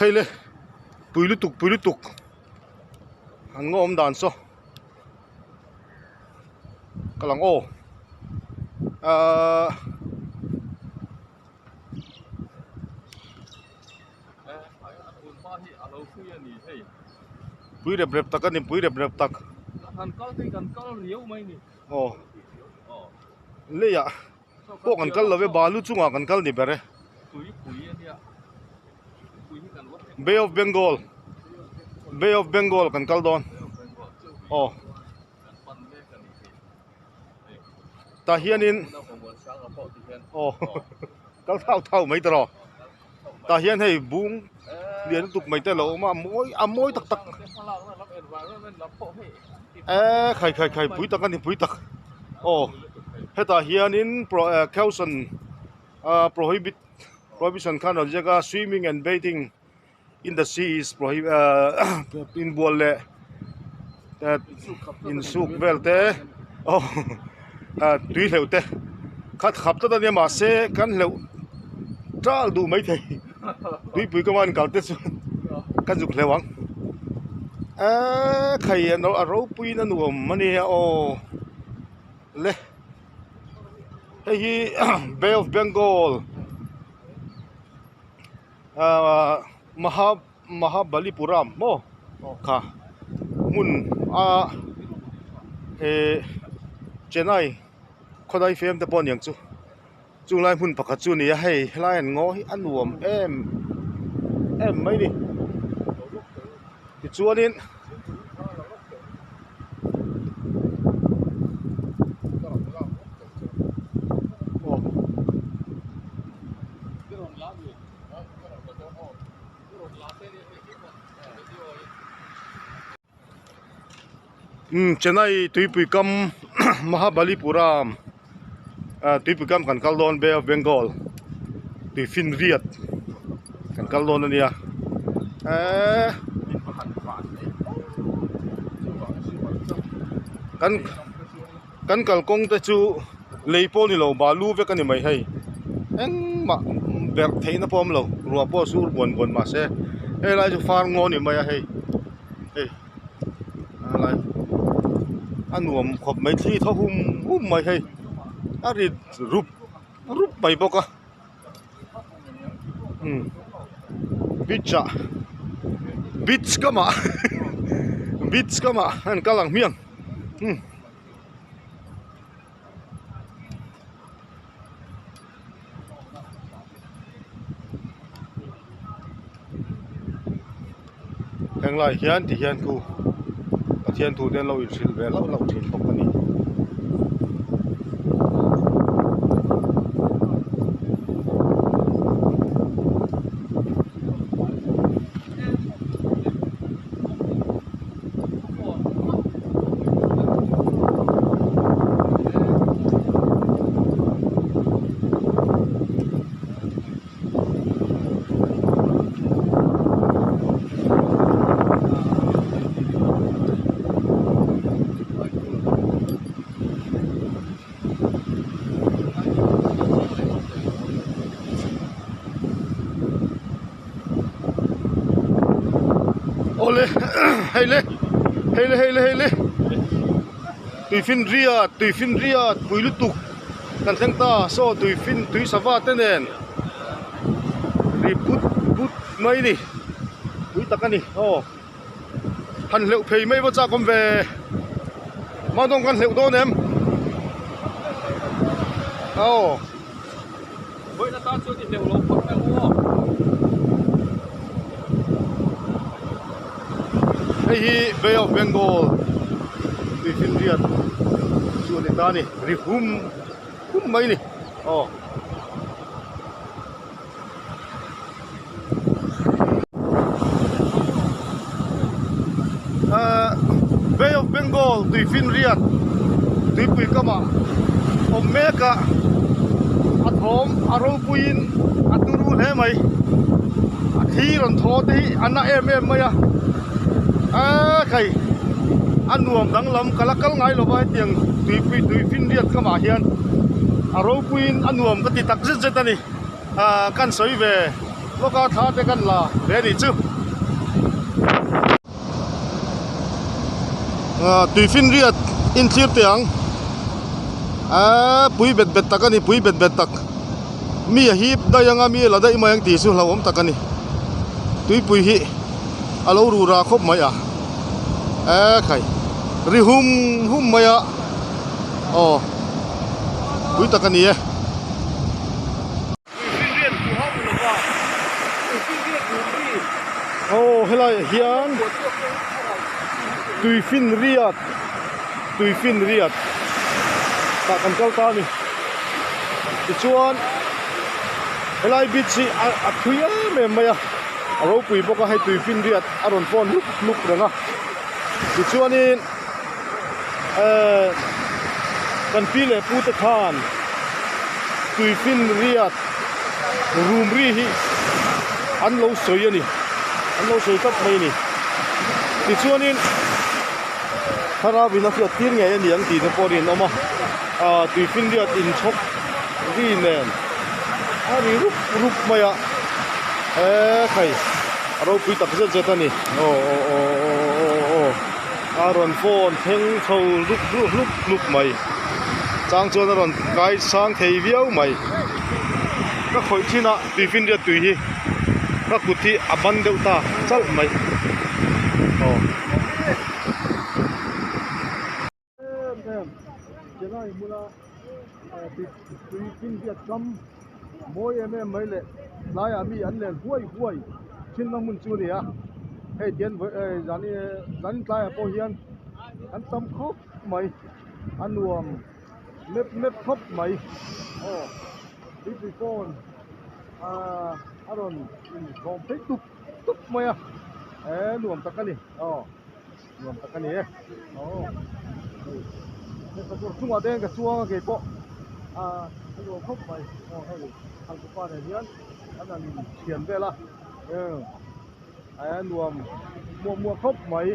Hei le pui lutuk pui lutuk an ngaw awm dan saw ka lang aw ahh. Pui rep rep tak a ni pui rep rep tak. Aw leiah pawh kan kal lo e balu chungah kan kal ni ber e. Bay of Bengal Bay of Bengal kan kal dawn aw. Tah hianin aw kal thau thau mai ta rawh tah hian hei bung lian lutuk mai te a lo awm a a mawi a mawi tak tak eee khai khai khai pui tak a ni pui tak aw hetah hianin caution ah prohibit prohibition khan a rawn ziak a swimming and bathing in the sea is prohib ah inbual leh insuk vel te aw ah tui hleuh te khat khap tlat a nia mahse kan hleuh tal duh maithei tuipui ka man kal te chuan ka zuk hleuh ang eee khai a ropui in a nuam a nia aw le hei hi bay of bengal. Ahh Maha Mahabalipuram maw kha hmun a eh Chennai khawlai fem te pawh a niang chu chung lai hmun pakhat chu a ni a hei helai an ngaw hi a nuam em em mai a ni tichuanin. Umm Chennai tuipui kam Mahabalipuram ah tuipui kam kan kal dawn Bay of Bengal tui finriat kan kal dawn a nia eee kan Kan kalkawng te chu lei pawh ni lo balu vek a ni mai hei engmah berh theihna pawh a awm lo ruah pawh a sur buan buan mahse hei lai chu far ngaw a ni mai a hei hei a lai a nuam khawp mai thli thaw hum hum mai hei a rit rup rup mai bawk a umm beach ah beach kamah beach kamah an kal ang hmiang. Hmm. Heng lai hian ti hian khu Pathian thu te an lo inhrilh ve lauh lauh thin bawk a ni. Awle hei le hei le hei le hei le tuifinriat tuifinriat pui lutuk kan thleng ta saw tuifin tui sava te nen ri but but mai a ni pui tak a ni aw han hleuh phei mai pawh chak awm ve Mangdawng kan hleuh dawn em aw. Vawiin atan chuan i hleuh lo phawt mai ang u aw. Hei hi Bay of Bengal tuifinriat chu a ni ta a ni ri hum hum mai a ni aw. Ahh Bay of Bengal tuifinriat tuipui kamah awm mek a a thawm a ropuiin a turu hle mai a thli rawn thaw te hi a na em em mai a eee khai a nuam danglam ka la kal ngai lova hetiang tuipui tuifinriat kamah hian a ropuiin a nuam ka ti tak zet zet a ni. Ahh kan sawi ve. Lawka thla te kan la ve anih chu. Tuifinriat inthlir teh ang. Aaa pui bet bet tak a ni pui bet bet tak. Mi a hip daih anga mi a la daih mai ang tih chu hlauhawm tak a ni. Tuipui hi a lo ruh rah khawp mai a. Aaa khai ri hum hum mai a aw pui tak a ni e. Aw helai ah hian tuifinriat tuifinriat tah kan kal ta a ni tichuan helai beach hi a thui em em mai a a ropui bawk a hei tuifinriat a rawn pawn hlup hlup reng a tichuanin ehh kan pi leh pu te khan tuifinriat rum ri hi an lo sawi a ni an lo sawi tlat mai a ni tichuanin thlarau in a hriat tir ngei a ni ang tih te pawh a rinawm a ah tuifinriat inchhawk ri nen a ri rup rup mai a eee khai a ropui tak zet zet a ni aw aw aw aw aw aw. A rawn phone thleng chho hlup hlup hlup hlup mai chang chuan a rawn kai sang thei viau mai ka khawih thin a tuifinriat tui hi ka kut hi a ban deuh ta chalh mai aw. Em em chelai hmuna tuifinriat kam mawi em em mai leh tlaiah mi an len huai huai thinna hmun chu a ni a hei tian zanin tlaiah pawh hian an tam khawp mai a nuam mep mep khawp mai aw tuipui pawn ahh a rawn inkhawm phei tup tup mai a eh nuam tak a ni aw. Nuam tak a ni e aw hei hei chungah te hian ka chuang a keipawh ah a nuam khawp mai aw hei thangtupa nen hian an han in thian vel a a nuam muah muah khawp mai.